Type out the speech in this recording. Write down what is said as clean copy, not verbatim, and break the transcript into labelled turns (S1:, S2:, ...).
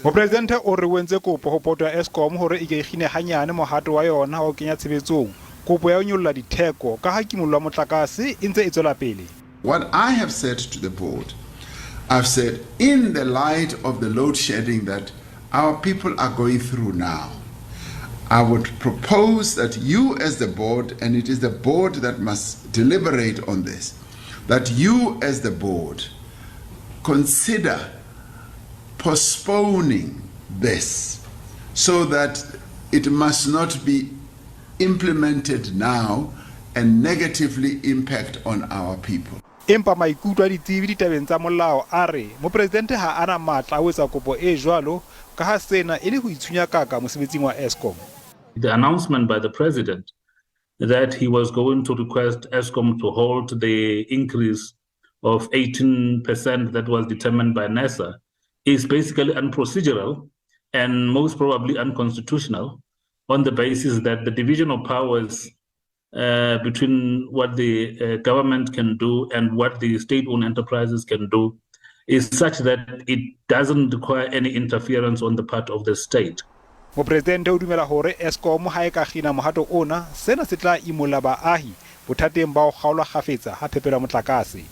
S1: Mopresidente o re o entse kopo ho boto ya Eskom hore e ke e kgine hanyane mohato wa yona wa ho kenya tshebetsong kopo ya ho nyolla ditheko kaha kimollo ya motlakase e ntse e tswela pele.
S2: What I have said to the board, I've said in the light of the load shedding that our people are going through now, I would propose that you as the board, and it is the board that must deliberate on this, that you as the board consider postponing this so that it must not be implemented now and negatively impact on our people.
S1: Empa maikutlo a ditsebi ditabeng tsa molao a re mopresidente ha a na matla a ho etsa kopo e jwalo kaha sena e le ho itshunyakaka mosebetsing wa Eskom.
S3: The announcement by the president that he was going to request Eskom to hold the increase of 18% that was determined by NERSA is basically unprocedural and most probably unconstitutional on the basis that the division of powers between what the government can do and what the state-owned enterprises can do is such that it doesn't require any interference on the part of the state.
S1: Mopresidente o dumela hore Eskom ha e ka kgina mohato ona, sena se tla imolla baahi bothateng ba ho kgaolwa kgafetsa ha phepelo ya motlakase.